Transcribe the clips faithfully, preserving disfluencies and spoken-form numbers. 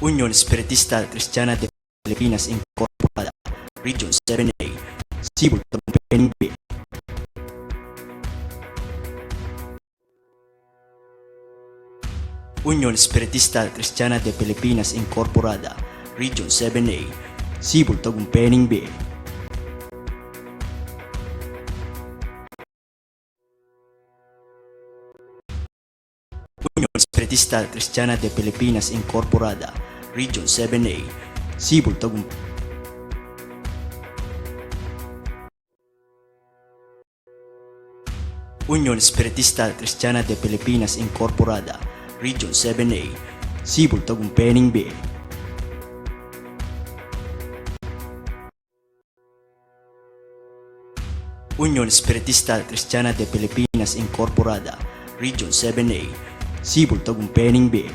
Union Espiritista Cristiana de Filipinas Incorporada, Region seven A, Cebu, Tagumpay, Bengue. Union Espiritista Cristiana de Filipinas Incorporada, Region seven A, Cebu, Tagumpay, Bengue. Union Espiritista Cristiana de Filipinas Incorporada, Region seven A, Cebu, Tagumpay. Union Espiritista Cristiana de Filipinas Incorporada, Region seven A, Cebu, Tagumpay, Bengue. Union Espiritista Cristiana de Filipinas Incorporada, Region seven A, Cebu, Tagumpay, Bengue.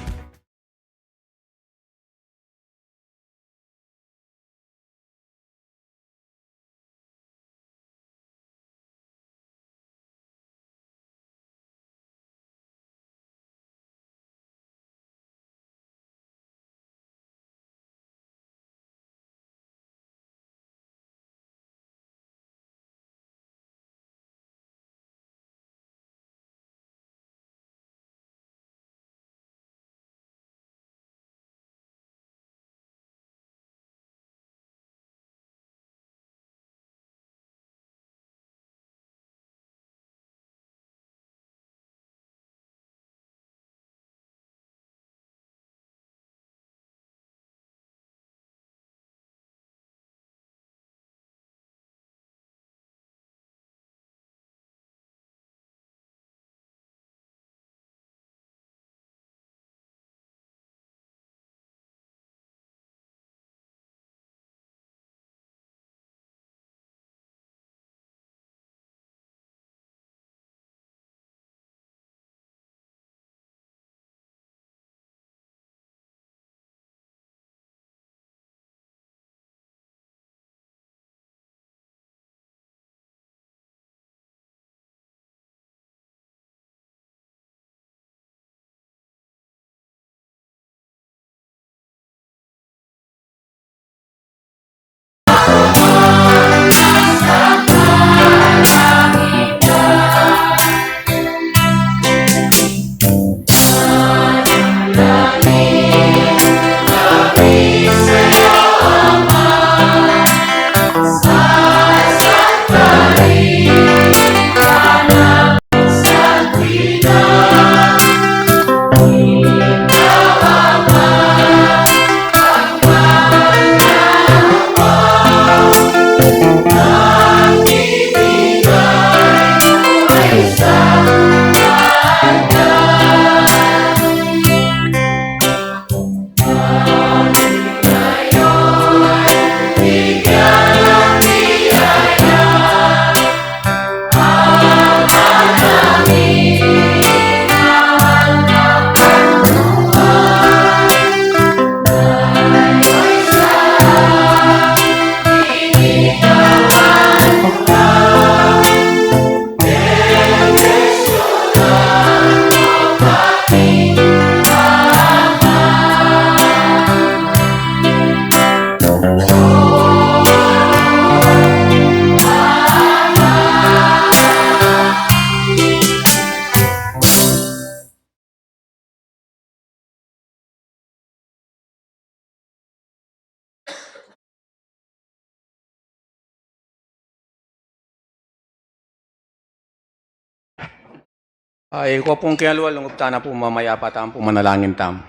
Ay, ika pung kekaluan, lungub tana pu, mamayapa tamu pu, manalangin tamu.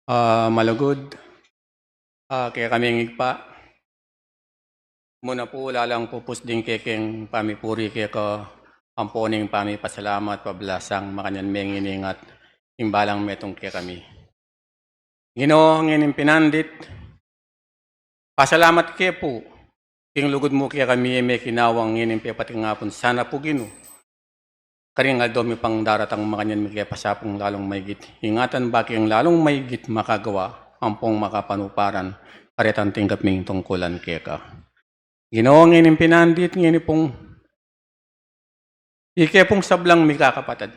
Ah, malugud, ah, kekami Ibpa, muna pu lalang pupus ding kekeng pamipuri keka, ampo ning pamipasalamat, pablasang makanyan meng iningat ing balang metung kekami. Ginu, ngening pinandit, pasalamat ke pu, king lugud mu kekami e mekinawang ngening pepatingapun sana pu Ginu. Karing aldo mi pang daratang makanyan mi ke pasapung lalung maigit. Ingatan ba keng lalung maigit makagawa, ampong makapanuparan, karetang tinggap ming tungkulan keka. Ginu, ngening pinandit, ngeni pung ike pung sablang mikakapatad.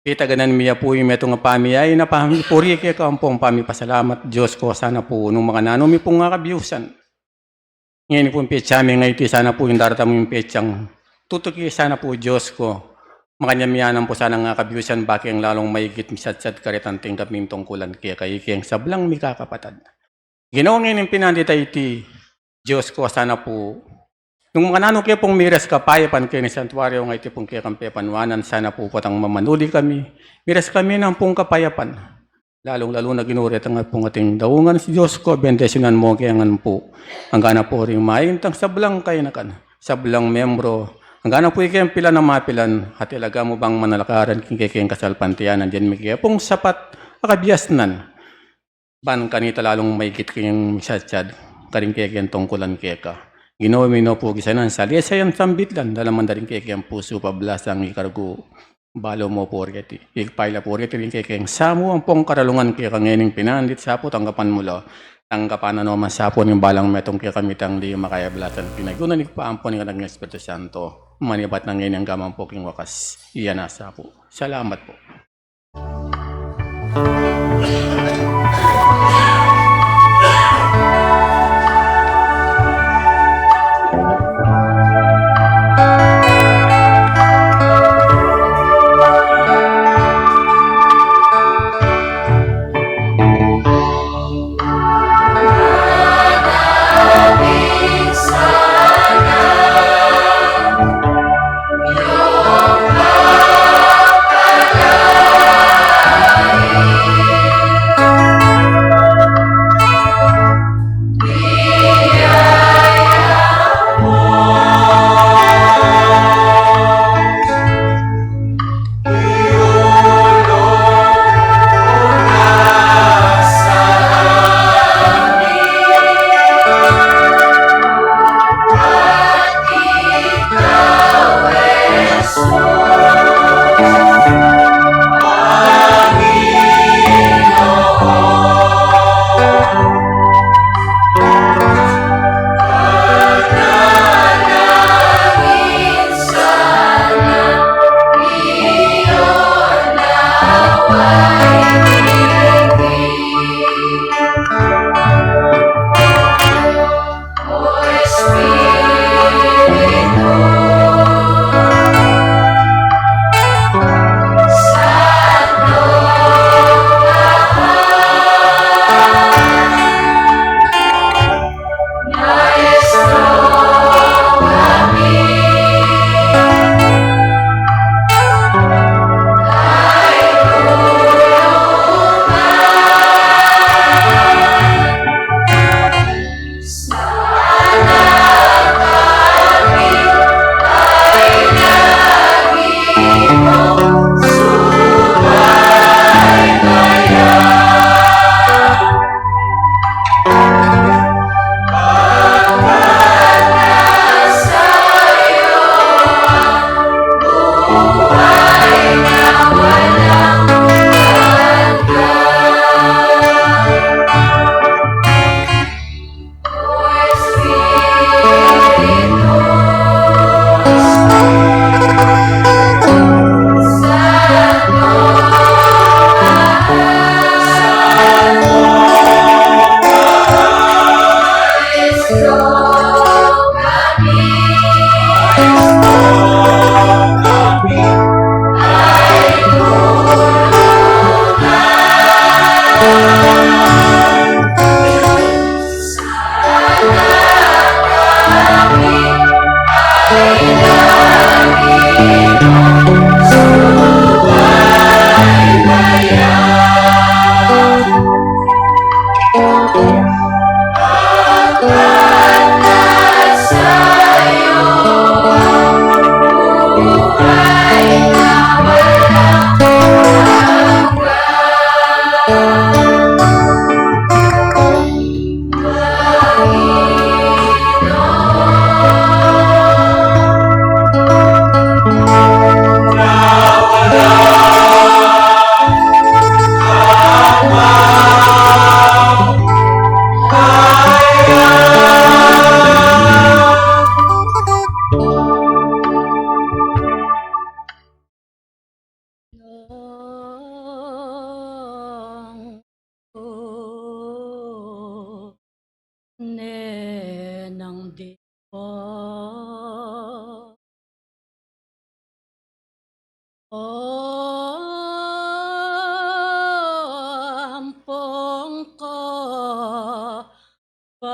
Itaganan mi ya pu ing metung a pamiyayun a pamipuri keka ampong pamipasalamat, Dios ko, sana pu nung makananu mi pung akabiusan. Ngeni pung petsa mi ngeni, sana pu ing daratamung petsang tutuki, sana pu Dios ko, makanyan mi ya naman pu sanang akabiusan bakeng lalung maigit misatsat karetang tingkap ming tungkulan keka ikeng sablang mikakapatad. Ginu, ngening pinandit a iti, Dios ko, sana pu nung makananu ke pung miras kapayapan keni santuario ngeni pung kekang pepanuanan, sana pu potang mamanuli kami, miras kami nang pung kapayapan. Lalung-lalu na, Ginu, retang pung ating daungan, Dios ko, bendisyunan mu ke ngan pu, angga na pu ring maintang sablang kayanakan, sablang membro, angga na pu ikeng pilan a mapilan, at ilaga mu bang manalakaran king kekeng kasalpantayanan, dyan mi ke pung sapat a kabiasnan. Ban kanita lalung maigit keng misatsat karing kekeng tungkulan keka. Ginu, mino pu gisanan, salisayan, sambitlan, dalaman da ring kekeng pusu, pablasang ikargu, balu mu pu reti, ipailapu reti ring kekeng samu ampong karalungan keka ngening pinandit, sa pu tanggapan mu la, tanggapan na no man sa pu ning balang metung keka mitang di makayablasan, pinagyunan ning paampon ning Anak, ning Espiritu Santo, manibat na ngeni angga man pu king wakas. Iya na sa pu. Salamat pu.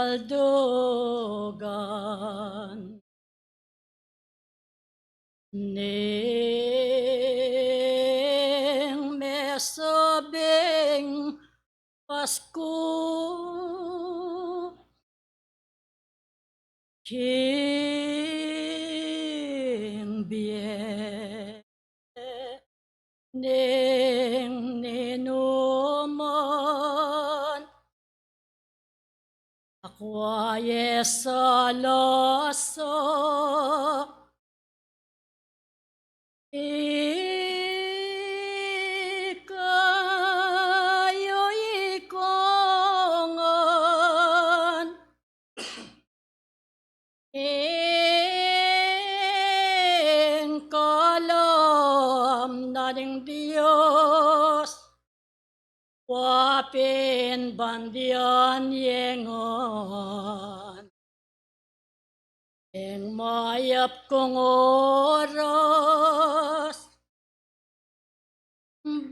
Baldugan ning mesabing Pasku, king bie ning ninuman, akwa ye salasa ikayu ikongan. Ing kalam na ning Dios, wa pin bandian ye ngan. Ing mayap kung oras,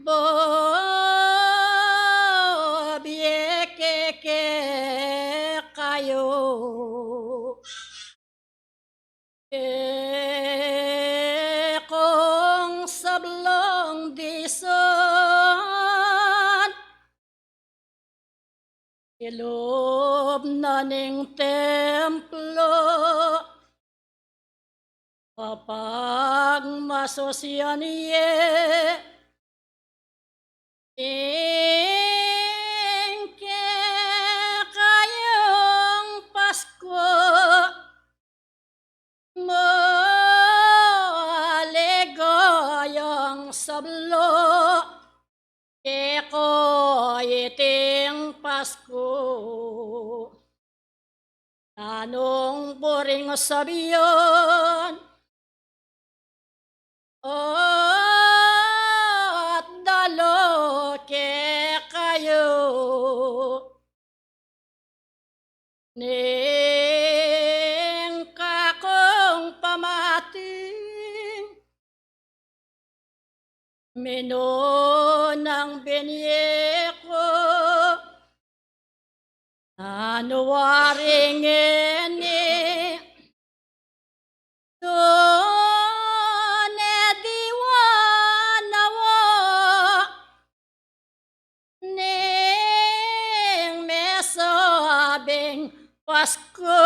babie ke kekayu, kekong sablang disan, ilub na ning templo, kapag masusian ye ing kekayung Pasku, maligayang sabla keko iting Pasku. Nanung buring sabian at dalo kekayu ning kakung pamating, minunang binye ku, nanu wari ngeni, tune diwa na wa ning mesabing Pasku,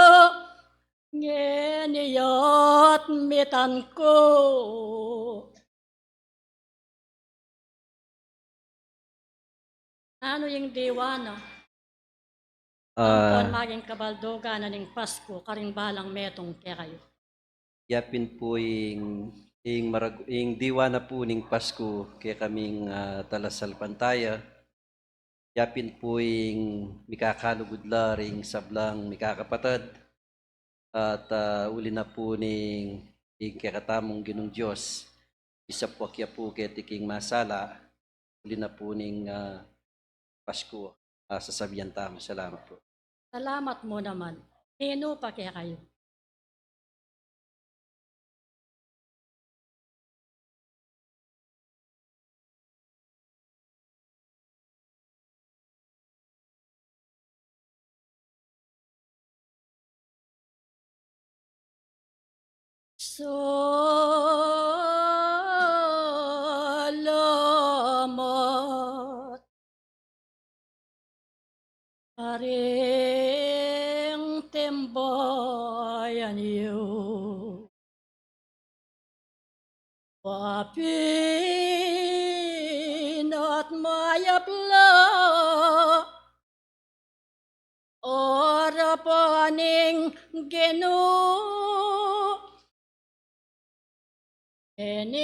ngeni at mitan ku. Nanu ing diwa na? Ah, ampon maging kabaldugan na ning Pasku karing balang metung kekayu. Yapin pu ing, ing marag-, ing diwa na pu ning Pasku kekaming, ah, talasalpantaya. Yapin pu ing mikakalugud la ring sablang mikakapatad. At, ah, uli na pu ning, ing kekatamung Ginung Dios, isapwak ya pu keti king masala, uli na pu ning, ah, Pasku, ah, sasabian tamu. Salamat pu. Salamat mu naman. Ninu pa kekayu? Salamat karing timbayan yu. Mapinat mayap la arapan ning Ginu. Ining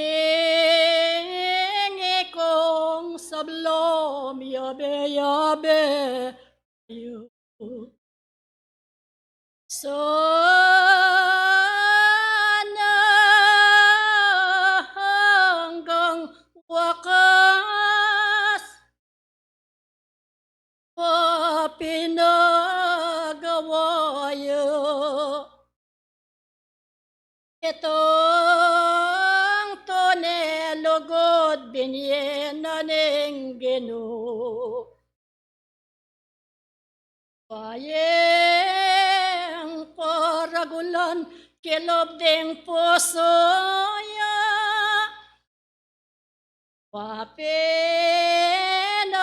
ikong sabla miyabe-yabe yu. Sana hanggang wakas, papinagawa ya itang tune lugud binye na ning Ginu. Paye ragulan, kilub ding pusu yu. Wa pin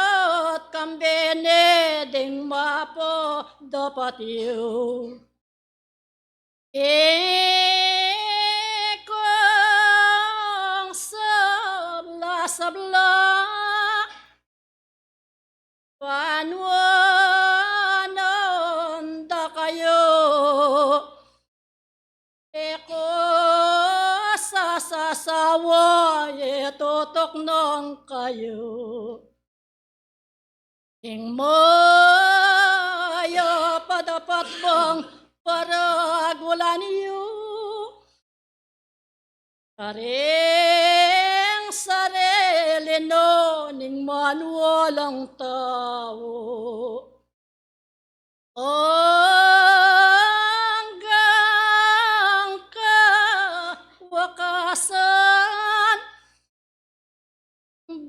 kambe ne ding mapadapat yu. Ikong sabla-sabla, panuan da kayu. E ku sasawa, e tutuknang kayu. Ing mayap a dapat bang paragulan yu, karing sarili no ning manualang tau. Anggang kawakasan,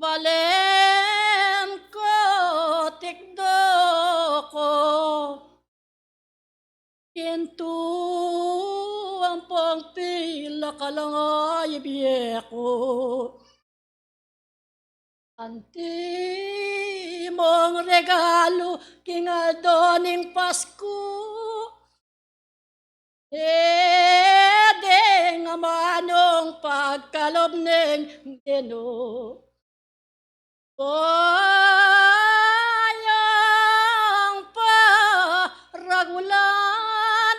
balen ku tikdo ku, kintu ampong pila kalang a ibie ku. Antimong regalu king aldo ning Pasku, e deng amanung pagkalub ning Ginu. Kayang paragulan,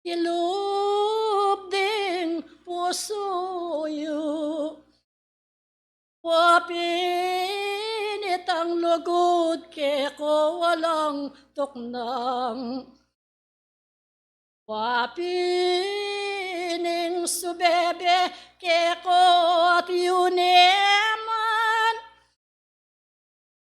kilub ding pusu yu. Wa pin itang lugud keku alang tuknang. Wa pin ing subebe keku at yu ne man.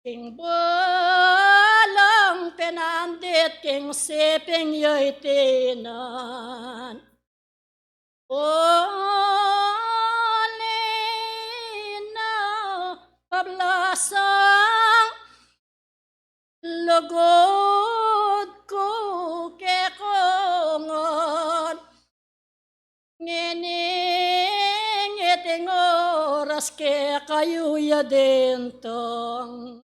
King balang penandit king siping yu itinan. Uli na pablasang lugud ku keku ngan. Ngening iting oras kekayu ya dintang.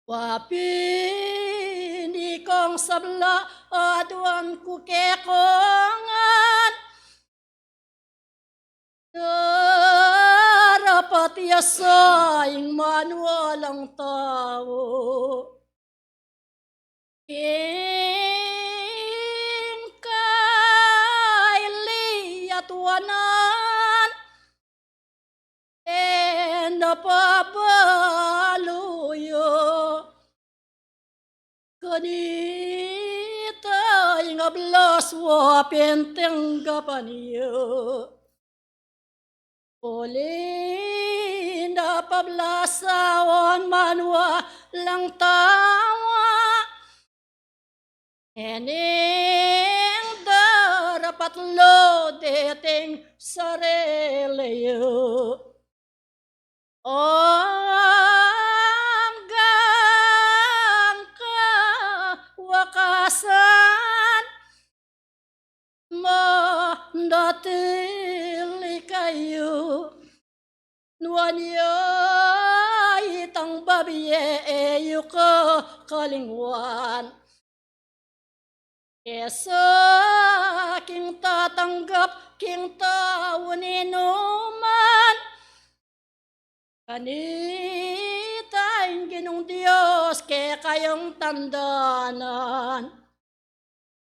Wa pin ikong sabla aduan ku keku ngan. Darapat ya sa ing manualang tau. King kaili at wanan, e na pabalu yu. Kanita ing ablas wa pin tanggapan yu. Uli na pablasawan manualang tau, e ning darapat lu diting sarili yu. Anggang kawakasan, manatili kayu. Nuan ya itang babie e yu kakalingwan. E sa king tatanggap king tau ninuman. Kanita ing Ginung Dios kekayung tandanan.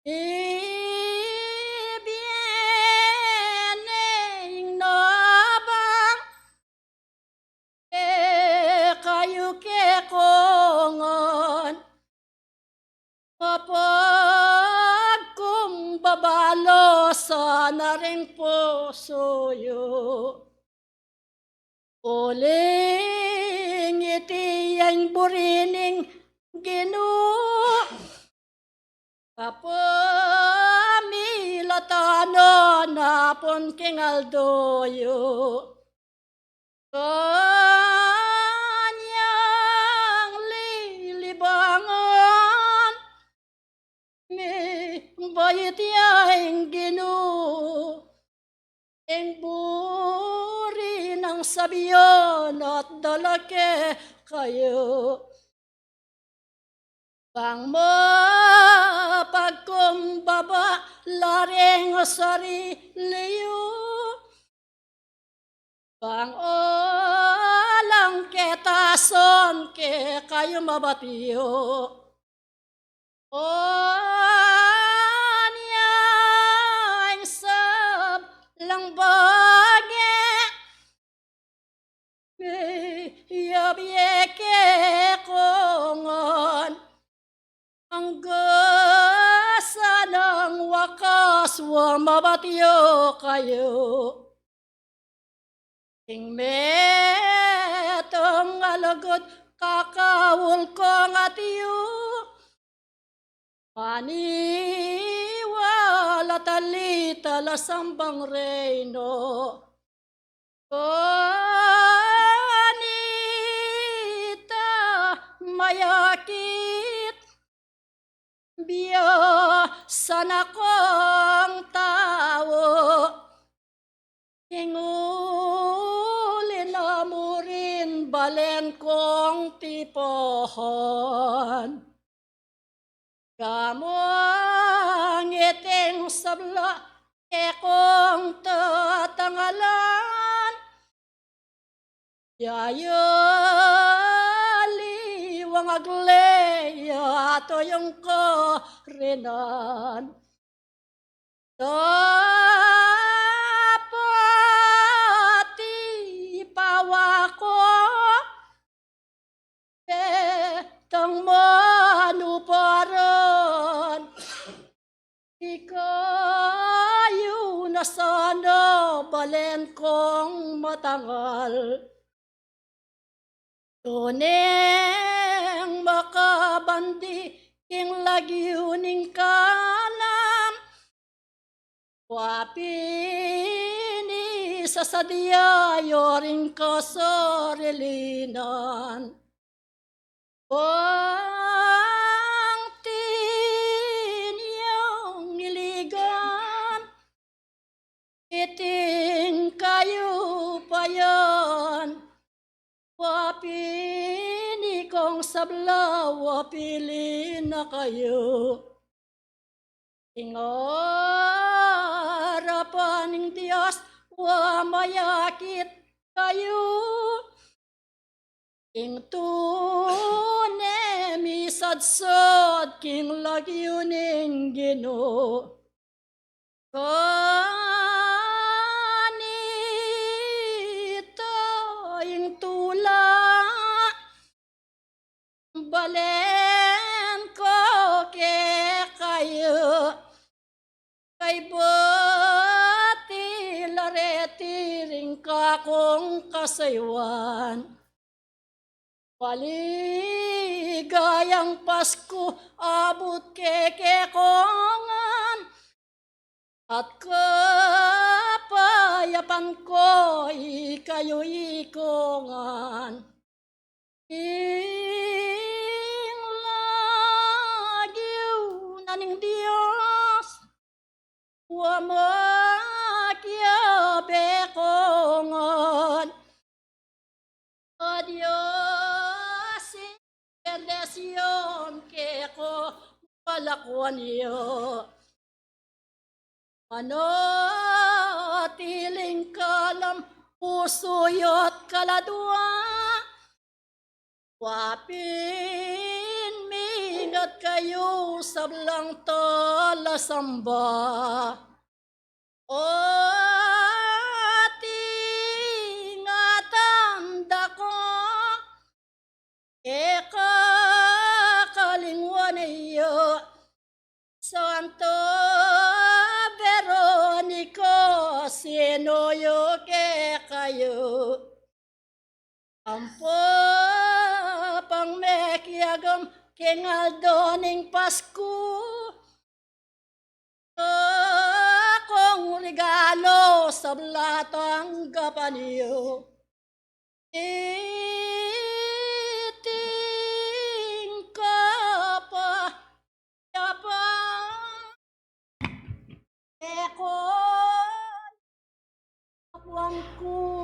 Ibie ne ing nabang kekayu keku ngan. Kapag kung babalu sana ring pusu yu. Uling iti ya ing buri ning Ginu. Kapamilatan na pun king aldo yu. Kanyang lilibangan, sabian at dala kekayu. Bang mapagkumbaba la ring sarili yu, bang alang ketasan kekayu mabat yu. Anya ing sablang bage miyabie kekongan, angga sa nang wakas wa mabat yu kayu. Ing metung a lugud kakaul kong atiu, maniwala tali tala sambang reino. Kanita mayakit biasa na kong tau, ing uli na murin balen kong tipuhan. Gamu ngeting sabla kekong tatangalan, yayaliwang agle ya tuyung karinan. Dapat ipawa ko petang manuparan, ikayu na sana balen kong matangal. Tuneng makabandi king lagyu ning kanan, wa pin isasadia yu ring kasarilinan. Bang tin yang iligan iting kayupayan, wa pin ikong sabla wa pili na kayu. Ing arapan ning Dios wa mayakit kayu, ing tune misadsad king lagyu ning Ginu. Kanita ing tula balen ko kekayu, kaybat ila reti ring kakung kasayuan. Maligayang Pasku abut ke kekongan, at kapayapan ko ikayu ikongan. Ing lagyu na ning Dios wa makiabe kongan. O Dios, ing bendisyun keko, palakuan yu. Manatiling kalam pusu yu at kaladua. Wa pin mingat kayu sablang talasamba. O tingatan da ko, e kakalingwan yu, Santa Veronica, sinuyu ke kayu. Ampo pang mekiagum king aldo ning Pasku, kekong regalu sabla tanggapan yu. Iting kapayapan kekong apuan ku.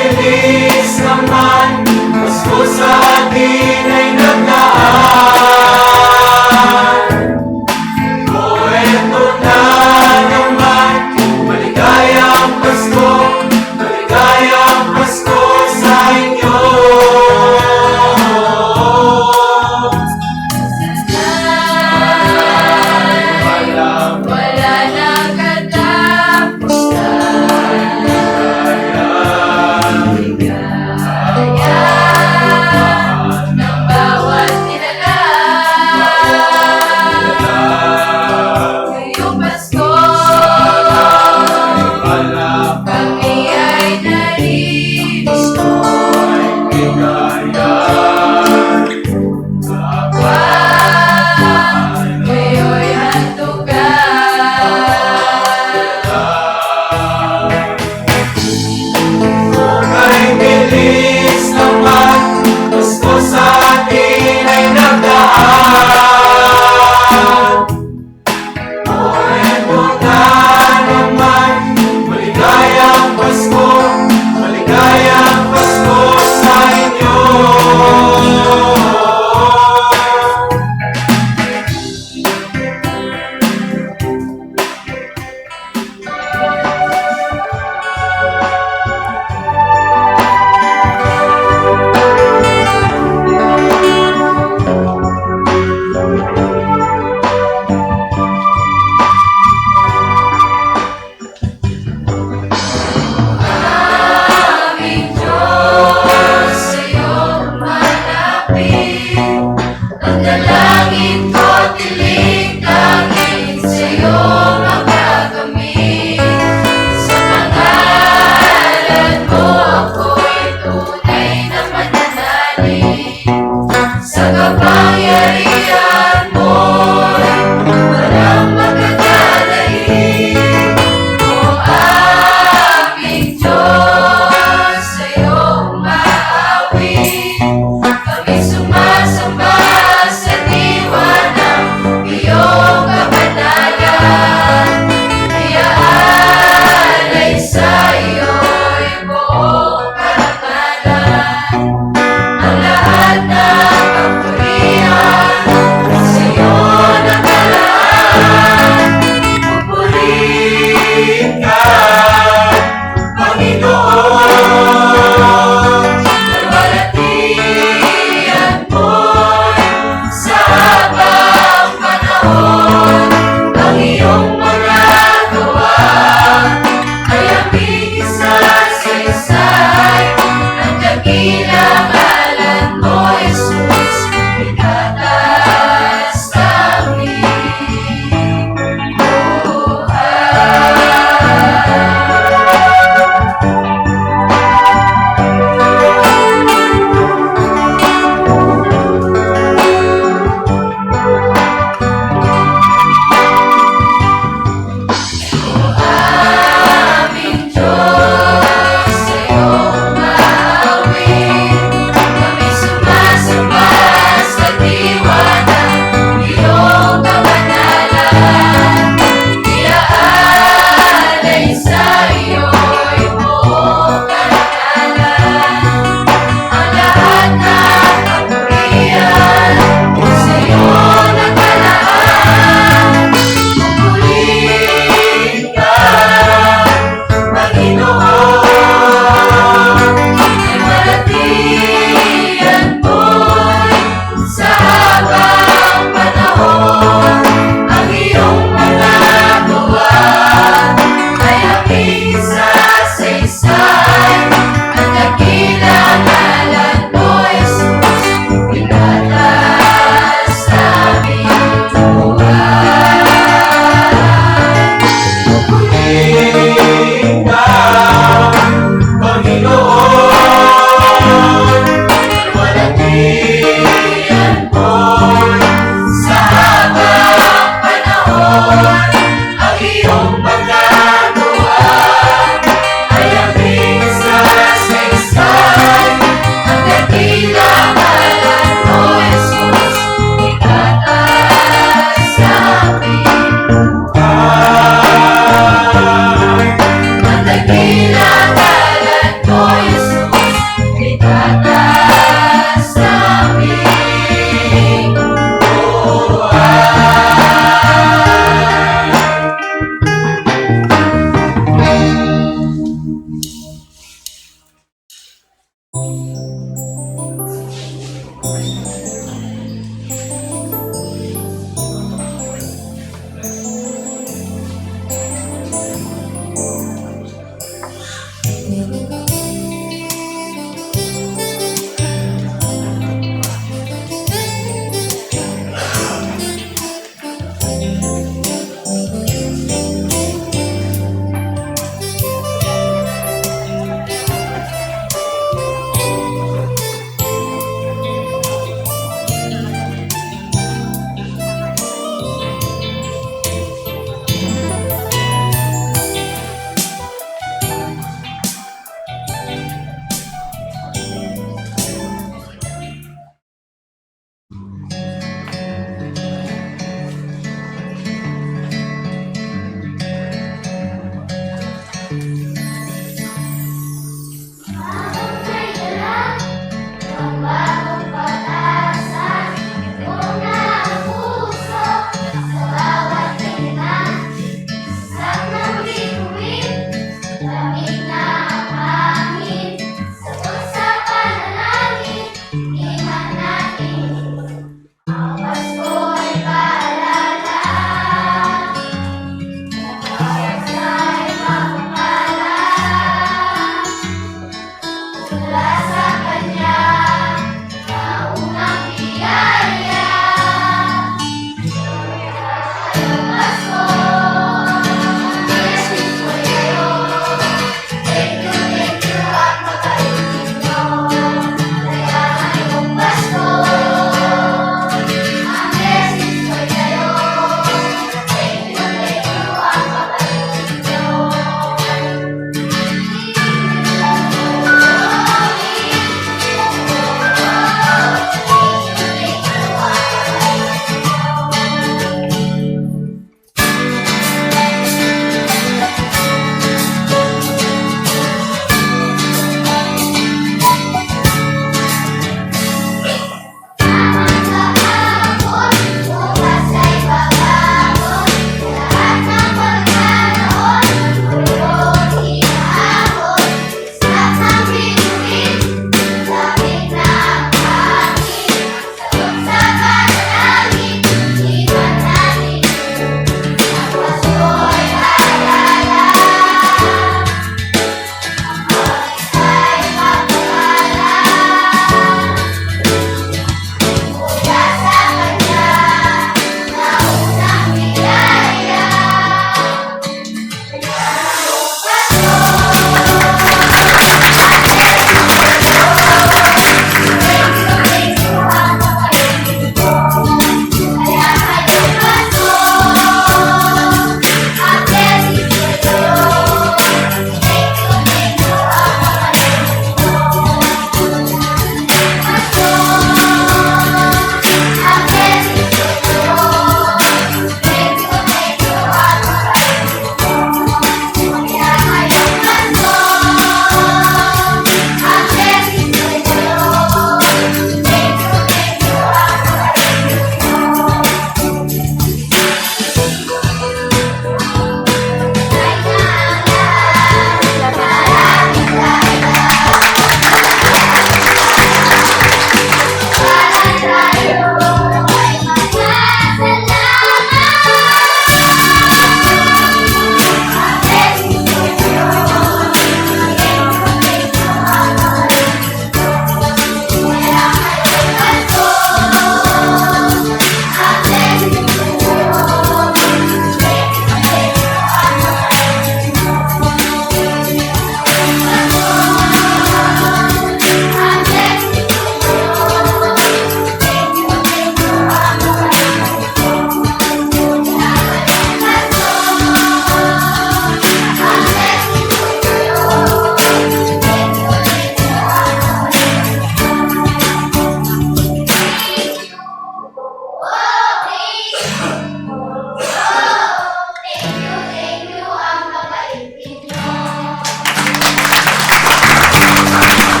Feliz naman, Pasko sa atin ay naglaan. O eto na naman, maligayang Pasko, maligayang Pasko sa inyo. Wala na katapusan. Ligaya ng bawat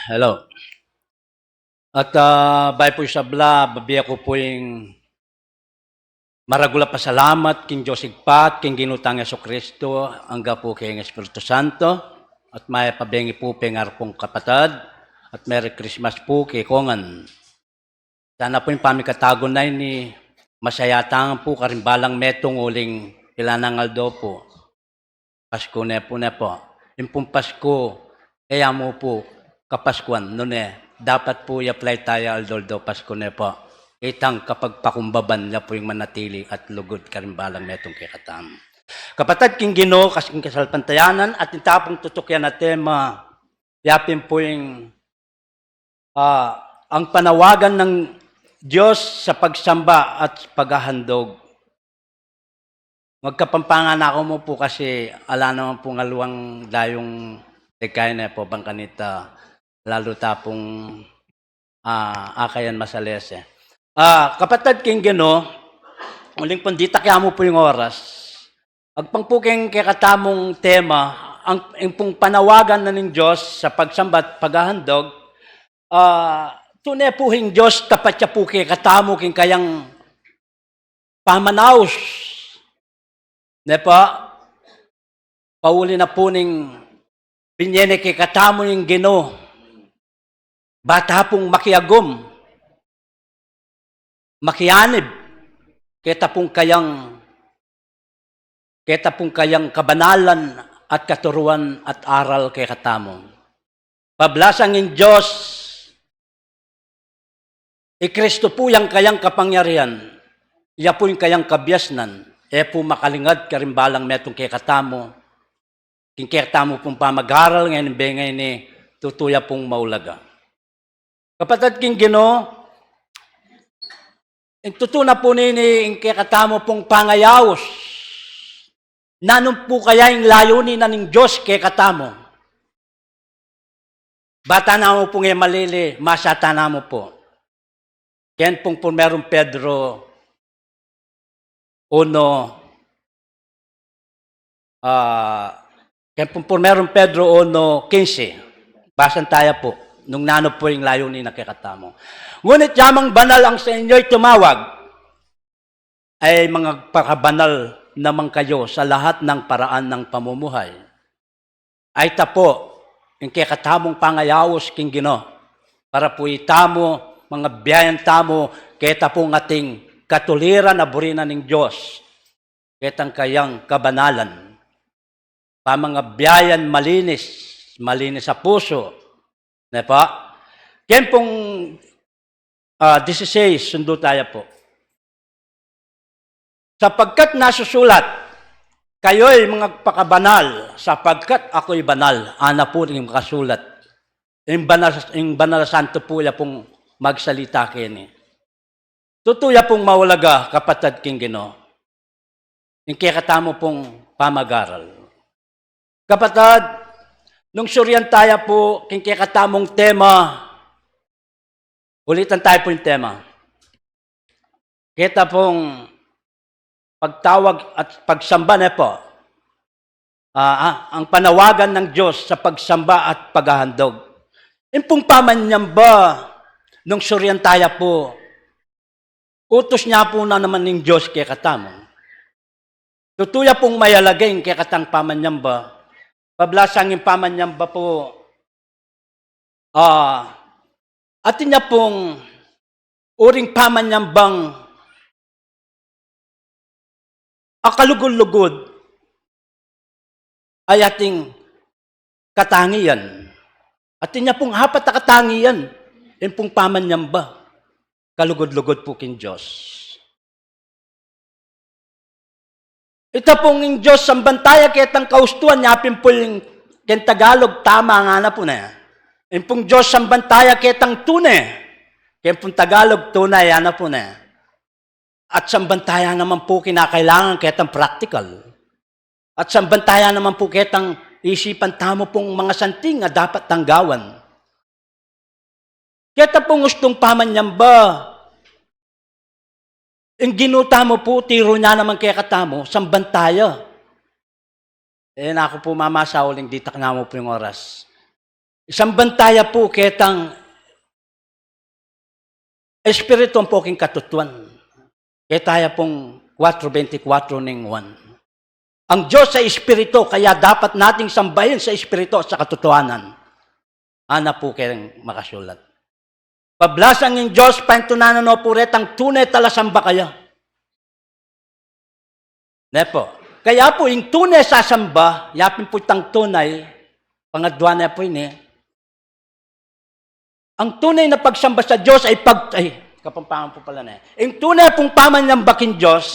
Hello. At, ah, bayu pu ing sabla, babie ku pu ing maragul a pasalamat king Dios Ibpa at king Ginu tang Jesu Kristo, angga pu king Espiritu Santo, at mayap a bengi pu peng arpung kapatad, at Merry Christmas pu kekongan. Sana pu ing pamikatagun a ini, masaya tang pu karing balang metung uling pilan nang aldo pu. Pasku ne pu, ne pu. Ing pung Pasku, e ya mu pu kapaskuan, nune, dapat pu i-apply ta ya aldo-aldo Pasku ne pu. Itang kapagpakumbaban ya pu ing manatili at lugud karing balang metung kekatamu. Kapatad king Ginu, kas-, king kasalpantayanan, at ing atin pung tutukian a tema, ya pin pu ing ah, ang panawagan ng Diyos sa pagsamba at paghahandog. Magkapampangan aku mu pu kasi ala naman pung aluang dayung dikay ne pu bang kanita, lalu ta pung, ah, akayan masalese. Ah, kapatad king Ginu, uling pung ditak ya mu pu ing oras. Agpang pu king kekatamung tema, ang, ing pung panawagan na ning Dios sa pagsamba at paghahandog, ah, tune pu ing Dios, tapat ya pu kekatamu king kayang pamanaus. Ne pa, pauli na pu ning binie ne kekatamu ing Ginu. Ba ta pung makiagum, makianib, keta pung kayang, keta pung kayang kabanalan at katuruan at aral kekatamu. Pablasang ing Dios, i Kristo pu yang kayang kapangyarihan, ya pu ing kayang kabiasnan, e pu makalingad karing balang metung kekatamu, king kekatamu pung pamagaral ngeni, bengay ni tutu ya pung maulaga. Kapatad king Ginu, ing tutu na pu nini ing kekatamu pung pangayaus. Nanu pu kaya ing layunin na ning Dios kekatamu? Ba ta namu pung e malili, masa ta namu pu. Ken pung Primerong Pedro uno, ah, ken pung Primerong Pedro uno quince. Basan taya pu, nung nanu pu ing layunin na kekatamu. Ngunit yamang banal ang sa inyo'y tumawag, ay mangagpakabanal naman kayo sa lahat ng paraan ng pamumuhay. Ay ta pu, ing kekatamung pangayaus king Ginu, para pu itamu, mangabiayan tamu, keta pung ating katuliran a buri na ning Dios, ketang kayang kabanalan, pamangabiayan malinis, malinis a pusu, ne pa? Ken pung, ah, dieciséis, sundu taya pu. Sapagkat nasusulat, "Kayo'y mangagpakabanal, sapagkat ako'y banal." Ana pu ing makasulat. Ing banal, ing banal a santo pu ya pung magsalita keni. Tutu ya pung maulaga, kapatad king Ginu, ing kekatamu pung pamagaral. Kapatad, nung surian taya pu king kekatamung tema, ulitan taya pu ing tema. Keta pung pagtawag at pagsamba, ne pu? Ah, ah, ang panawagan ng Dios sa pagsamba at paghahandog. Ing pung pamanyamba, nung surian taya pu, utus ne pu na naman ning Dios kekatamu. Tutu ya pung mayalaga ing kekatang pamanyamba. Pablasang ing pamanyamba pu, ah, atin ya pung uring pamanyambang akalugud-lugud, ay ating katangian. Atin ya pung apat a katangian, ing pung pamanyamba, kalugud-lugud pu king Dios. Ita pung ing Dios, samban taya ketang kaustuan, yapin pu ing king Tagalog, tama, ngana pu ne. Ing pung Dios, samban taya ketang tune, ken pung Tagalog, tunay, ngana pu ne. At samban taya naman pu kinakailangan ketang practical. At samban taya naman pu ketang isipan tamu pung mangasanting a dapat tang gawan. Keta pung ustung pamanyamba, ing Ginu tamu pu, tiru na naman kekatamu, samban taya. E na ku pu mamasa uling ditak namu pu ing oras. Samban taya pu ketang Espiritu ampo king katutuan. Keta ya pung kuatro bente kuatro ning Juan. Ang Dios ay Espiritu, kaya dapat nating sambahin sa Espiritu at sa katotohanan. Ana pu keng makasulat. Pablasang ing Dios, paintunanan no pu retang tune talasamba kaya. Ne pu. Kaya pu, ing tune sasamba, yapin pu itang tunay, pangadwa ne pu ini. Ang tunay na pagsamba sa Dios ay pag-, ay, Kapampangan pu pala ne. Ing tune pung pamanyamba king Dios,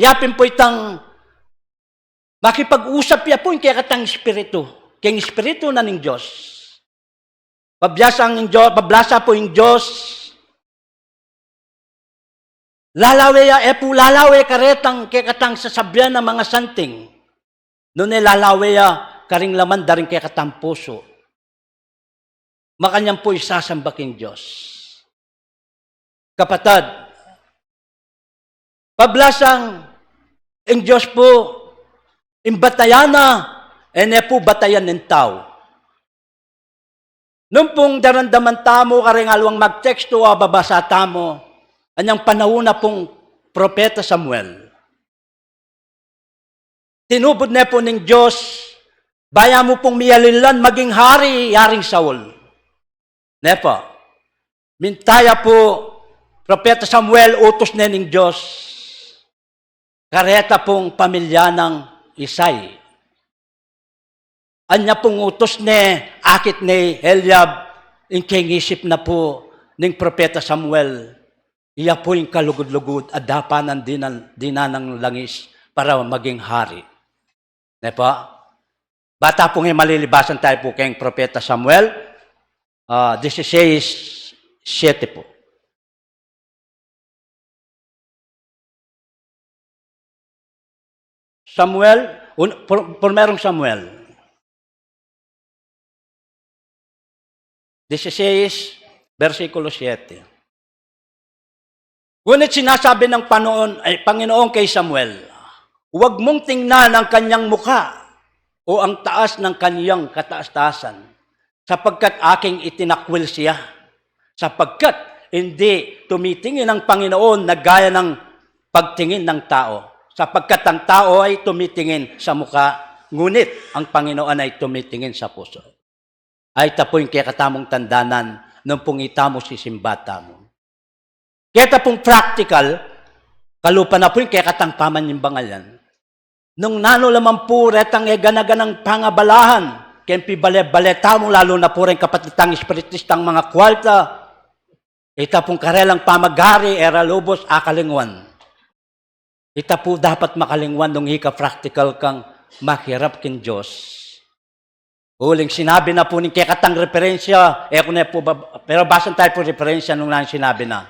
yapin pu itang makipag-usap ya pu ing kekatang espiritu, king espiritu na ning Dios. Pablasa ing Dios, pablasa pu ing Dios. Lalawe ya, e pu lalawe karetang kekatang sasabian a mangasanting. Nune lalawe ya karing laman da ring kekatang pusu. Makanyan pu isasamba king Dios. Kapatad, pablasang Ing Dios pu, ing batayan na, e ne pu batayan ning tau. Nung pung daramdaman tamu, kareng aliwang magtekstu a babasa tamu, anyang panaun na pung propeta Samuel. Tinubud ne pu ning Dios, baya mu pung mialilan maging hari, yaring Saul. Ne pu, minta ya pu, propeta Samuel, utus ne ning Dios kareta pung pamilya nang Isai. Anya pung utus ne, akit ne Eliab, ing keng isip na pu ning propeta Samuel, iya pu ing kalugud-lugud a dapat nang dinan, dinan nang langis para maging hari. Ne pu? Bata pung e malilibasan tayu pu keng propeta Samuel, ah, dieciséis siete pu. Samuel, un-, pur-, Primerong Samuel dieciséis, bersikulo siete. Ngunit sinasabi ng Panoon, ay, Panginoon kay Samuel, "Huwag mong tingnan ang kanyang mukha o ang taas ng kanyang kataas-taasan, sapagkat aking itinakwil siya." Sapagkat hindi tumitingin ang Panginoon na gaya ng pagtingin ng tao. Sapagkat ang tao ay tumitingin sa mukha, ngunit ang Panginoon ay tumitingin sa puso. Ay, ita pu ing kekatamung tandanan nung pung itamu sisimba tamu. Keta pung praktikal, kalupa na pu ing kekatang pamanyimba ngeni. Nung nanu la man pu retang e gana-ganang pangabalahan, keng pibale-bale tamu, lalu na pu reng kapatid tang espiritistang mangakwalit, ita pung karelang pamagari, e ra lubus akalingwan. Ita pu dapat makalingwan nung ika praktikal kang makirap king Dios. Uling sinabi na pu ning kekatang referensya, e ku ne pu bab-, pero basan tayu pu referensya nung nanu sinabi na.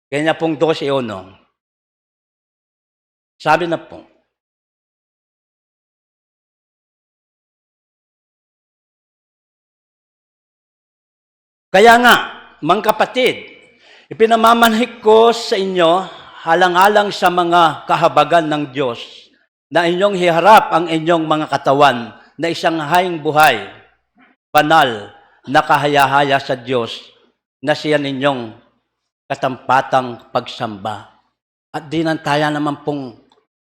Kenya pung dose uno. Sabi na pu, "Kaya nga, mga kapatid, ipinamamanhik ko sa inyo, alang-alang sa mga kahabagan ng Dios, na inyong hiharap ang inyong mga katawan na isang haying buhay, banal, na kahaya-haya sa Dios, na siya ninyong katampatang pagsamba." At dinan taya naman pung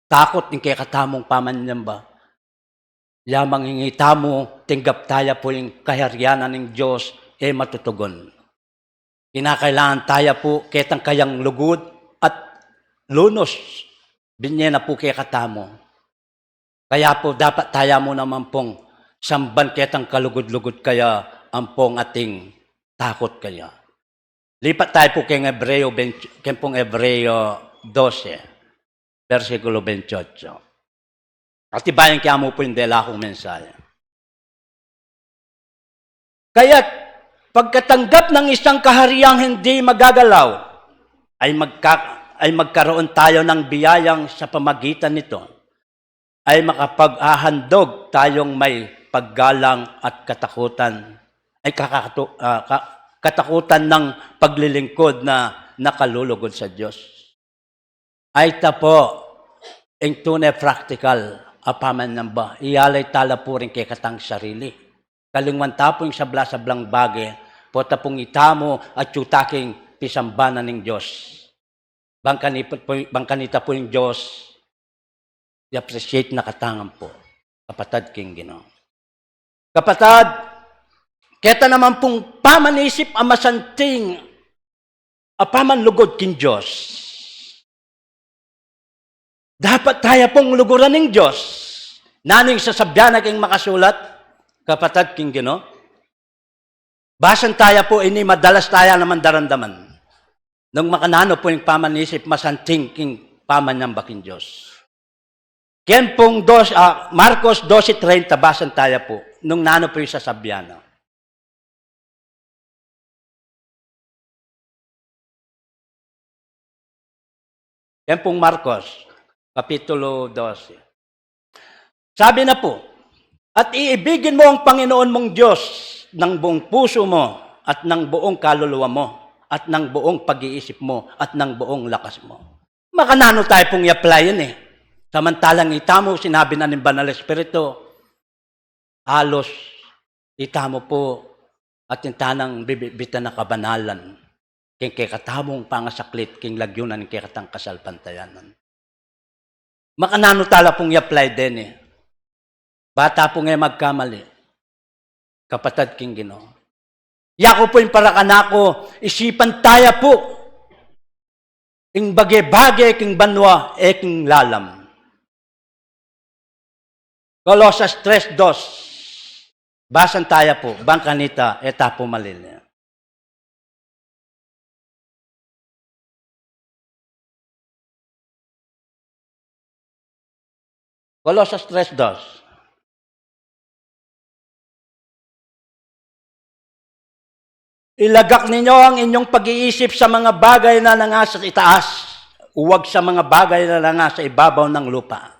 takut ing kekatamung pamanyamba. Yamang ing itamu, tinggap taya pu ing kaharian na ning Dios, e matutugun. Kinakailangan taya pu ketang kayang lugud at lunus, binye na pu kekatamu. Kaya pu dapat taya mu naman pung samban ketang kalugud-lugud kaya ampong ating takut kaya. Lipat tayu pu keng Hebreo twenty, keng pung Hebreo dose, bersikulo twenty-eight. Atibayan ke mu pu ing dela kung mensahe. Kaya't pagkatanggap ng isang kahariang hindi magagalaw, ay magka-, ay magkaroon tayo ng biyayang sa pamagitan nito ay makapaghahandog tayong may paggalang at katakutan, ay kakatu-, ah, ka-, katakutan ng paglilingkod na nakalulugod sa Dios. Ay ta pu, ing tune praktikal a pamanyamba, iyalay tala pu ring kekatang sarili. Kalingwan ta pu ing sabla-sablang bage, pota pung itamu atyu ta king pisamban na ning Dios. Bang kanita pu, bang kanita pu ing Dios, i-appreciate na katamu pu, kapatad king Ginu. Kapatad, keta naman pung pamanisip a masanting a pamanlugud king Dios. Dapat taya pung luguran ning Dios. Nanu ing sasabyan na king makasulat, kapatad king Ginu? Basan taya pu ini, madalas taya naman daramdaman. Nung makananu pu ing pamanisip masanting king pamanyamba king Dios. Ken pung dos, ah, Marcos doce treinta, basan taya pu. Nung nanu pu ing sasabyan na. Ken pung Marcos, Kapitulo dose. Sabi na pu, "At iibigin mo ang Panginoon mong Diyos ng buong puso mo, at ng buong kaluluwa mo, at ng buong pag-iisip mo, at ng buong lakas mo." Makananu tayu pung i-apply ini? Samantalang itamu, sinabi na ning Banal Espiritu, alus itamu pu atin tanang bibitbitan a kabanalan king kekatamung pangasaklit king lagyu na ning kekatang kasalpantayanan. Makananu tala pung i-apply deni? Bata pung e magkamali, kapatad king Ginu. Yaku pu ing parakanaku, isipan taya pu ing bage-bage king banua, e king lalam. Colosas tres dos. Basan taya pu, bang kanita e ta pu malili. Colosas tres dos. Ilagak ninyo ang inyong pag-iisip sa mga bagay na nangasa itaas, huwag sa mga bagay na nangasa ibabaw ng lupa.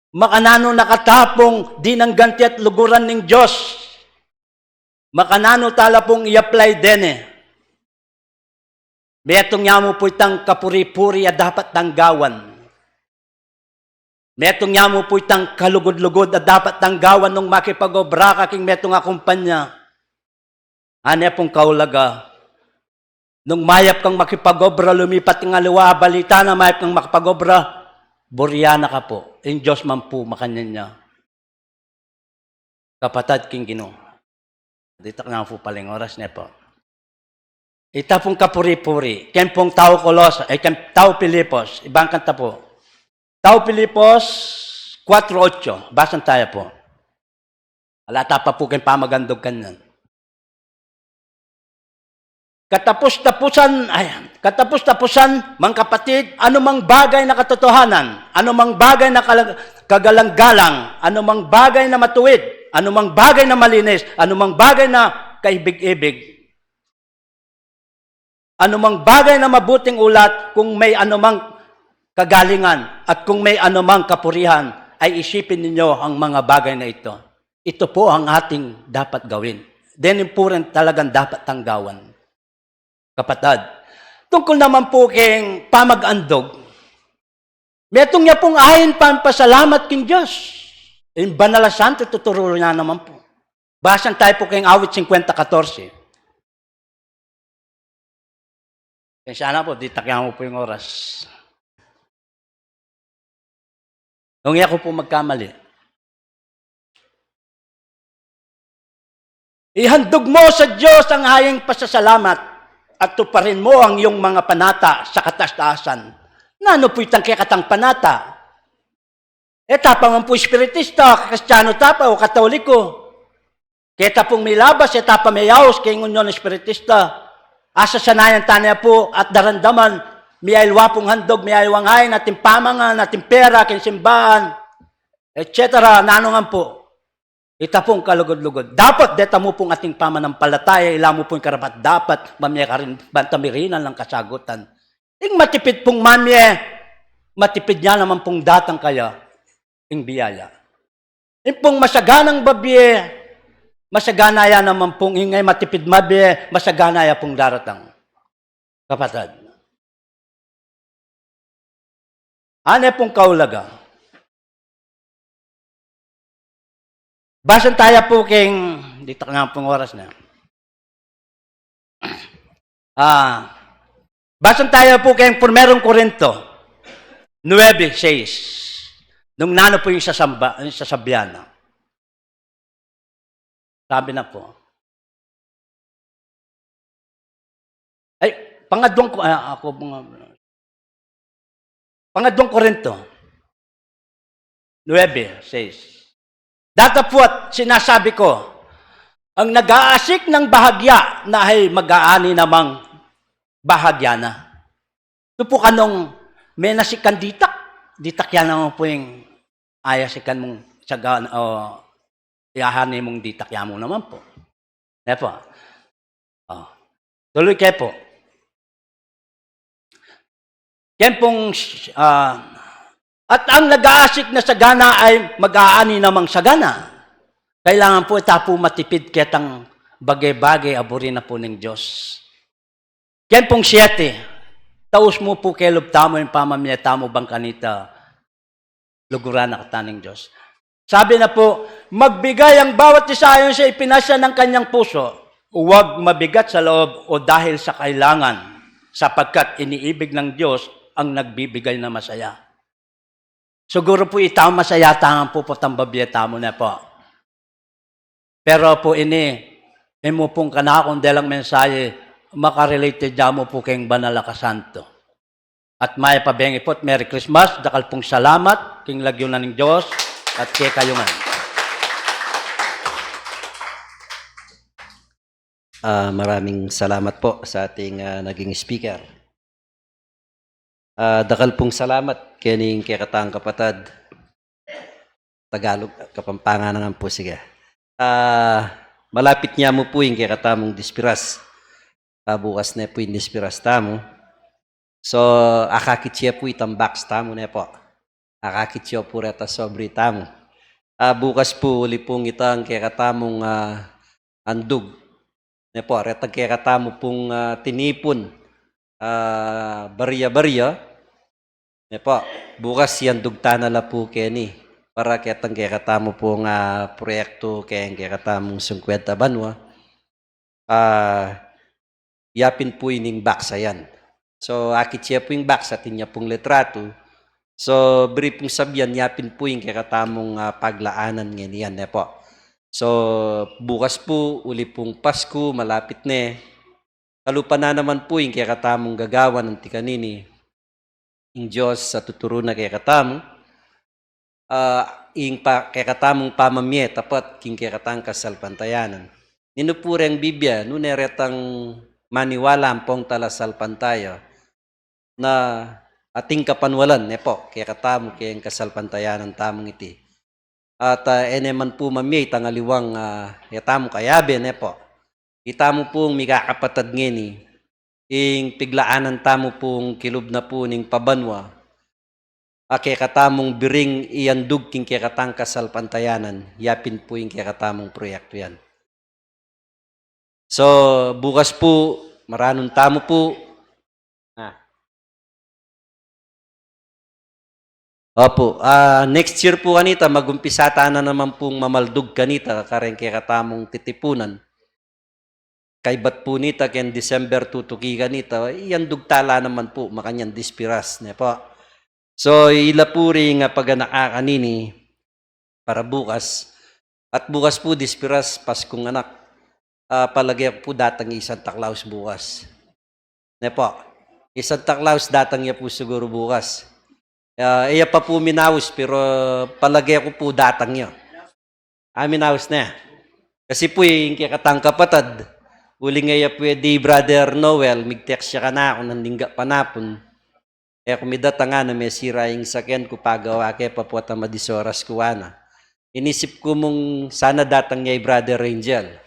Makananu na kata pung dinangganti at luguran ning Dios? Makananu tala pung i-apply deni? Metung ya mu pu itang kapuri-puri a dapat tang gawan. Metung ya mu pu itang kalugud-lugud a dapat tang gawan nung makipag-obra ka king metung a kumpanya. Ane pung kaulaga, nung mayap kang makipag-obra, lumipat kang aliwa, balita na mayap kang makipag-obra, burian na ka pu. Ing Dios man pu makanyan ya. Kapatad king Ginu. Ditak na pu pala ing oras, ne pu? Ita pung kapuri-puri, keng pung tau Kolos-, e, keng tau Filipos, ibang kanta pu. Tau Filipos kuwatro otso, basan taya pu. Ala ta pa pu keng pamagandug kanyan. Katapus-tapusan, ay, katapus-tapusan, mga kapatid, anumang bagay na katotohanan, anumang bagay na kalag-, kagalang-galang, anumang bagay na matuwid, anumang bagay na malinis, anumang bagay na kaibig-ibig, anumang bagay na mabuting ulat, kung may anumang kagalingan, at kung may anumang kapurihan, ay isipin ninyo ang mga bagay na ito. Ito po ang ating dapat gawin. Deni pu rin talagang dapat tang gawan. Kapatad, tungkol naman pu keng pamag-andug, metung ya pung ain pampasalamat king Dios. Ing banal a santo, tuturu na naman pu. Basan taya pu keng Awit singkwenta katorse. Pasensya na pu, ditak ya mu pu ing oras. Nung e ku pu magkamali. Ihandug mo sa Dios ang haying pasasalamat at tuparin mo ang iyong mga panata sa katas-tasan. Nanu pu itang kekatang panata? E ta pa man pu espiritista, Kristiyanu ta pa o Katoliko. Keta pung milabas, e ta pa meyaus king Union Espiritista. Asasanayan ta ne pu at daramdaman, miyayaliwa pung handug, miyayaliwang ain, atin pamangan, atin pera king simbahan, et cetera. Nanu ngan pu? Ita pung kalugud-lugud. Dapat deta mu pung atin pamananpalataya, ila mu pung karapat-dapat, mamye karin, banta mirinan lang kasagutan. Ing matipid pung mamye, matipid ya naman pung datang kaya ing biyaya. Ing pung masaganang babie, masagana ya naman pung, ing e matipid mabie, masagana ya pung daratang. Kapatad. Ane pung kaulaga. Basan taya pu keng, ditak na pung oras na. Ah, basan taya pu keng Primerong Korinto nuebe seis. Nung nanu pu ing sasamba-, ing sasabian na. Sabi na pu. Ay, pangaduang ko, ah, aku, mga, pangaduang Korinto nuebe seis. Datapwat sinasabi ko, ang nag-aasik ng bahagya na ay mag-aani namang bahagya na. Ito pu kanung menasik kang ditak, ditak ya naman pu ing ayasikan mung sagan-, o, iyahan ne mung ditak ya mu naman pu. Ne pu? O. Tuloy ke pu. Ken pung, ah, at ang nag-aasik na sagana ay mag-aani namang sagana. Kailangan pu, ita pu matipid ketang bage-bage a buri na pu ning Dios. Ken pung siyete, Taus mu pu kelub tamu ing pamamie tamu bang kanita luguran na kata ning Dios. Sabi na pu, magbigay ang bawat isa ayon sa ipinasya ng kanyang puso, huwag mabigat sa loob o dahil sa kailangan, sapagkat iniibig ng Dios ang nagbibigay na masaya. Siguro pu ita masaya tamu pu, potang babie tamu ne pu. Pero pu ini, imu pung kanakung delang mensahe, makarelate ya mu pu keng banal a kasanto. At mayap a bengi pu at Merry Christmas. Dakal pung salamat king lagyu na ning Dios at kekayu ngan. Ah, maraming salamat po sa ating, ah, naging speaker. Ah, dakal pung salamat kening kekatang kapatad. Tagalog, Kapampangan na ngan pu, sige. Ah, malapit ne mu pu ing kekatamung dispiras. Ah, bukas ne pu ing dispiras tamu. So, akakit ye pu itang box tamu ne pu. Akakit ye pu reta sobre tamu. Ah, bukas pu uli pung itang kekatamung, ah, andug. Ne pu, retang kekatamu pung, ah, tinipun, ah, baria-baria. Ne pu, bukas iandug ta na la pu keni para ketang kekatamu pung, ah, proyektu keng kekatamung singkwenta banua. Ah, yapin pu ining box a yan. So, akit ye pu ing box, atin ya pung litratu. So, buri pung sabian, yapin pu ing kekatamung, ah, paglaanan ngeni yan, ne pu. So, bukas pu, uli pung Pasku, malapit ne. Kalupa na naman pu ing kekatamung gagawan anti kanini. Ing Dios a tuturu na kekatamu, ah, ing pa-, kekatamung pamamie tapat king kekatang kasalpantayanan. Ninu pu reng bibie, nune retang maniwala ampong talasalpantaya na ating kapanwalan, ne pu, kekatamu keng kasalpantayanan tamung iti. At, ah, e ne man pu mamie itang aliwang, ah, e tamu kayabe, ne pu. Itamu pung mikakapatad ngeni, ing piglaanan tamu pung kilub na pu ning pabanua, a kekatamung biring iandug king kekatang kasalpantayanan, yapin pu ing kekatamung proyektu yan. So, bukas pu, maranun tamu pu. Ah. Opu, ah, next year pu kanita, magumpisa ta na naman pung mamaldug kanita, kareng kekatamung titipunan. Kaybat pu nita keng December tutuki kanita, iandug ta la naman pu, makanyan dispiras, ne pu. So, ila pu ring, ah, paganaka kanini, para bukas. At bukas pu, dispiras, Paskung Anak. Ah, palage ku pu datang i Santa Claus bukas. Ne pu. I Santa Claus datang ya pu siguru bukas. Ah, e ya pa pu minaus, pero palage ku pu datang ya. Ah, minaus ne. Kasi pu, ing kekatang kapatad, uling e ya pu e di Brother Noel, mig-text ya kanaku nanding gapanapun. E ku midatang ngana, mesira ing sakyan ku, pagawa ke pa pu at madis oras ku ngana. Inisip ku mung sana datang ya i Brother Angel.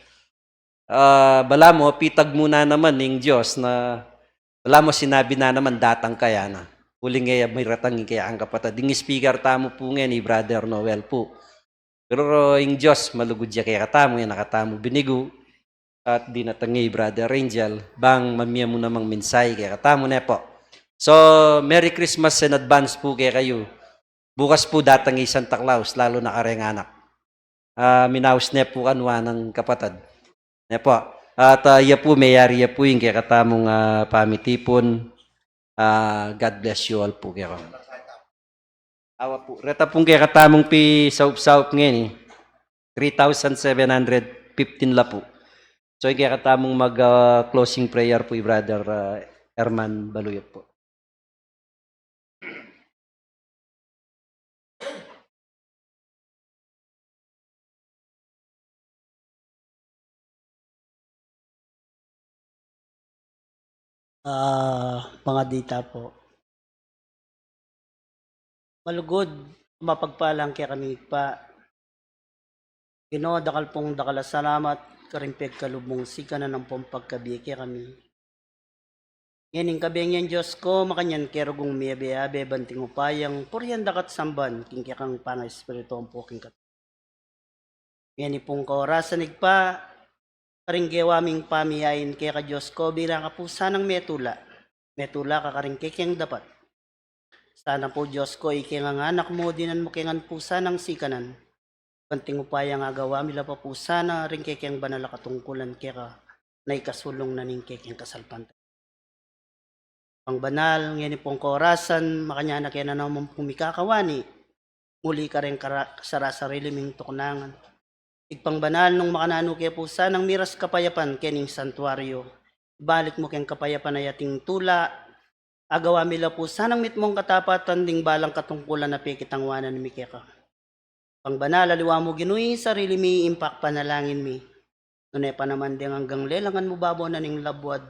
Ah, balamu, pitag mu na naman ing Dios na, balamu, sinabi na naman datang ka ya na. Uling e ya miratang ing kekang kapatad. Ing speaker tamu pu ngeni, Brother Noel pu. Pero ing Dios, malugud ya kekatamu, e na katamu binigu, at dinatang i Brother Angel, bang mamie mu namang mensahe kekatamu, ne pu. So, Merry Christmas in advance pu kekayu. Bukas pu datang i Santa Claus, lalu na kareng anak. Ah, minaus ne pu kanu nang kapatad. Ne pu. At, ah, iya pu, meyari ya pu ing kekatamung, ah, pamitipun. Ah, God bless you all pu kekayu. Awa pu. Reta pung kekatamung pisaup-saup ngeni, three thousand seven hundred fifteen la pu. So, ing kekatamung mag, ah, closing prayer pu i Brother, ah, Herman Baluyot pu. Ah, mga dita pu. Malugud, mapagpalang kekami Ibpa. Ginu, dakal pung dakal a salamat, karing pigkalub mung sikanan ampong pagkabie kekami. Ngening kabengian Dios ku, makanyan ke rugung miyabe-abe banting upayang purian da ka at samban, king kekang pangaespiritu ampo king kat-, ngeni pung kaorasan Ibpa, karing gewa ming pamiyain keka Dios ku, bilang ka pu sanang metula. Metula ka karing kekeng dapat. Sana pu, Dios ko, ikeng anak mu, dinan mu ke ngan pu sanang sikanan. Banting upayang agawa mi la pa pu sana ring kekeng banal a katungkulan keka na ikasulung na ning kekeng kasalpantayanan. Ibpang banal, ngeni pung kaorasan, makanyan na ke na naman pung mikakawani, muli kareng kara-, sarasarili ming tuknangan. Ibpang banal, nung makananu ke pu sanang miras kapayapan kening santuario, ibalik mu keng kapayapan a yating tula, agawa mi la pu sanang mitmung katapatan ding balang katungkulan a pekitangwanan mi keka. Ibpang banal, aliwa mu Ginu ing sarili mi, ing pagpanalangin mi. Nune pa naman deng anggang lelangan mu babo na ning labuad,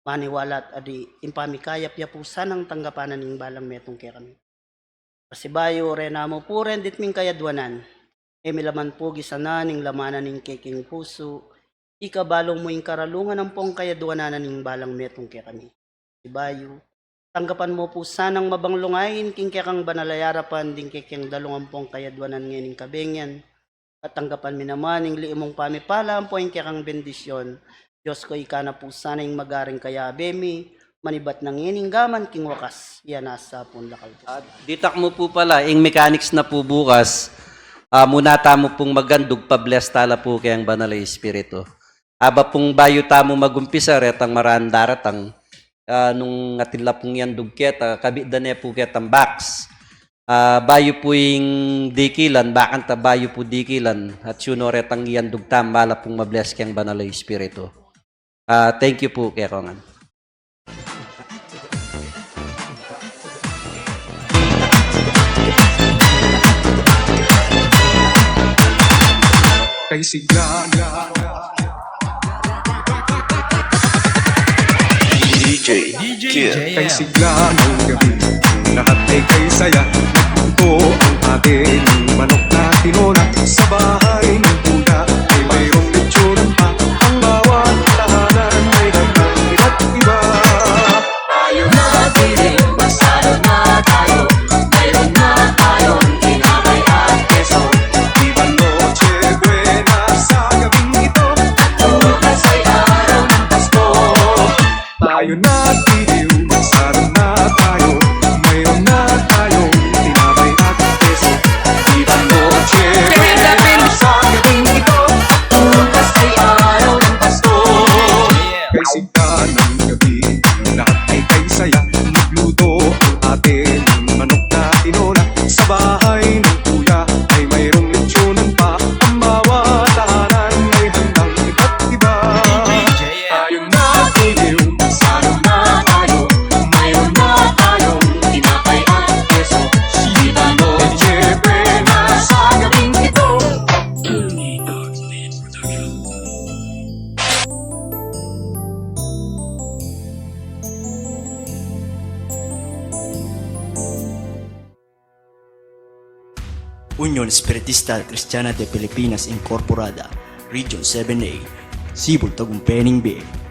maniwala at adi, ing pamikayap ya pu sanang tanggapan na ning balang metung kekami. Pasibayu, rena mu pu ren ditming kayadwanan. E mi la man pu gisanan ing laman na ning kekeng pusu, ikabalung mu ing karalungan ampong kayadwanan na ning balang metung kekami. Pasibayu, tanggapan mu pu sanang mabanglung ain king kekang banal a arapan ding kekeng dalung ampong kayadwanan ngening kabengian, at tanggapan mi naman ing liimung pamipala ampong kekang bendisyon. Dios ko, ika na pu sana ing magaring kayabe mi, manibat na ngening gaman king wakas, iya na sa pun dakal pu. At ditak mu pu pala, ing mechanics na pu bukas, ah, muna tamu pung magandug, pa-bless tala pu keng Banal a Espiritu. Aba pung bayu tamu magumpisa retang maraan daratang, ah, nung atin la pung yandug keta, kabit da ne pu ketang box. Ah, bayu pu ing dikilan, bakanta bayu pu dikilan, at sunu retang yandug tamu, ala pung ma-bless keng Banal a Espiritu. Ah, thank you pu, kekongan. Kay sigla. D J, D J Kill. Kay sigla ng gabi, lahat ay kay saya. Nagluto ang ate ng manok na tinola. Sa bahay ng kuya ay mayroong lechon pa. Ang bawat tahanan may handang iba't iba. Tayo na, Piling, magsalo na tayo. Mayroon na tayong tinapay at keso. Viva Noche Buena sa gabing ito. At bukas ay araw ng Pasko. Tayo na, Piling, magsalo na tayo. Mayroon na tayong tinapay at keso. Viva Noche Buena sa gabing ito. At bukas ay araw ng Pasko. Kay sigla ng gabi, lahat ay kay saya. Nagluto ang ate ng manok na tinola. Sa bahay ng kuya ay mayroong lechonan pa. Ang bawat tahanan may handang iba't iba. Tayo na, Piling, magsalo na tayo. Mayroon na tayong tinapay at keso. Viva Noche Buena sa gabing ito. Union Espiritista Cristiana de Pilipinas Incorporada, Region seven A, Cebu, Tagumpay, Benguet.